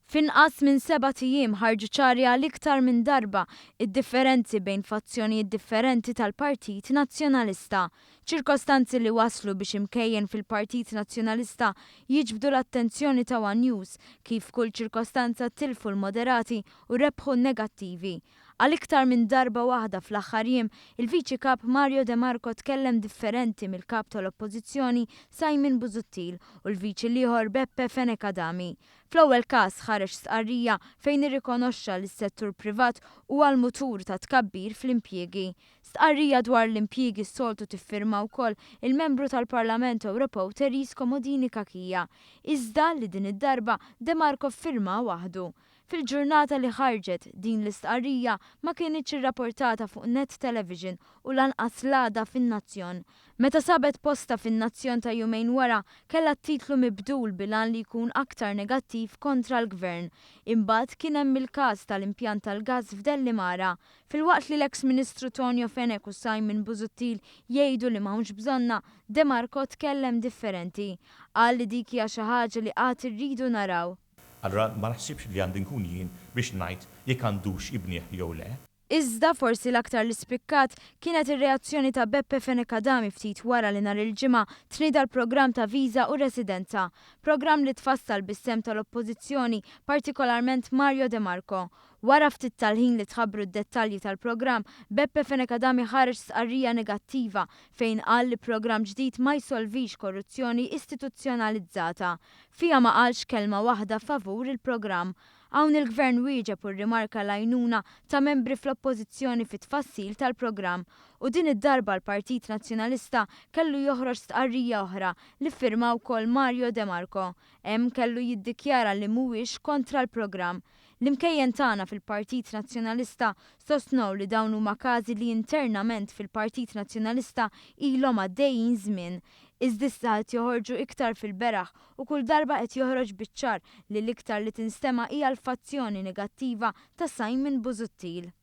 F'inqas minn sebat ijiem ħarġu ċari għal iktar minn darba id-differenzi bejn fazzjonijiet differenti tal-Partit Nazzjonalista. Ċirkostanzi li wasslu biex imkejjen fil-Partit Nazzjonalista jiġbdu l-attenzjoni ta' one News kif f'kull ċirkostanza tilfu l-moderati u rebħu n-negattivi. Għal iktar minn darba waħda fl-aħħar jiem, il-Viċi Kap Mario De Marco tkellem differenti mill-Kap tal-Oppożizzjoni Simon Busuttil u l-Viċi l-ieħor Beppe Fenech Adami. Fl-ewwel każ ħareġ stqarrija fejn irrikonoxxa li s-settur privat huwa l-mutur tat-tkabbir fl-impjiegi. Stqarrija dwar l-impjiegi s-soltu tiffirma wkoll il-Membru tal-Parlament Ewropew Therese Comodini Cachia, iżda li din id-darba De Marco ffirmaha waħdu. Fil-ġurnata li ħarġet din l-istqarrija ma kinitx irraportata fuq Net Television u lanqas l-għada f'In-Nazzjon. Meta sabet postha f'In-Nazzjon ta' jumejn wara, kellha t-titlu mibdul bil-għan li jkun aktar negattiv kontra l-Gvern. Imbagħad kien hemm il-każ tal-impjant tal-gass f'Dellimara. Filwaqt li l-eks Ministru Tonio Fenech u Simon Busuttil jgħidu li m'hawnx bżonnha, De Marco tkellem differenti. Qal li dik hija xi ħaġa li għad irridu naraw. Allura ma naħsibx li għandi nkun jien biex ngħid jekk għandux jibnih jew le. Iżda forsi l-aktar li spikkat kienet ir-reazzjoni ta' Beppe Fenech Adami ftit wara li nhar il-Ġimgħa tnieda l-programm ta' viża u residenza. Programm li tfassal bis-sehem tal-Oppożizzjoni, partikolarment Mario De Marco. Wara ftit tal-ħin li tħabbru d-dettalji tal-programm, Beppe Fenech Adami ħareġ stqarrija negattiva fejn qal li programm ġdid ma jsolvix korruzzjoni istituzzjonalizzata. Fiha ma qalx kelma waħda favur il-programm. Hawn il-Gvern wieġeb u rrimarka l-għajnuna ta' membri fl-Oppożizzjoni fit-tfassil tal-programm. U din id-darba l-Partit Nazzjonalista kellu joħroġ stqarrija oħra li ffirma wkoll Mario De Marco. Hemm kellu jiddikjara li mhuwiex kontra l-programm. L-imkejjen tagħna fil-Partit Nazzjonalista sostnew li dawn huma każi li internament fil-Partit Nazzjonalista ilhom għaddejjin żmien. Iżda issa qed joħorġu iktar fil-beraħ u kull darba qed joħroġ biċ-ċar li l-iktar li tinstema' hija l-fazzjoni negattiva ta' Simon Busuttil.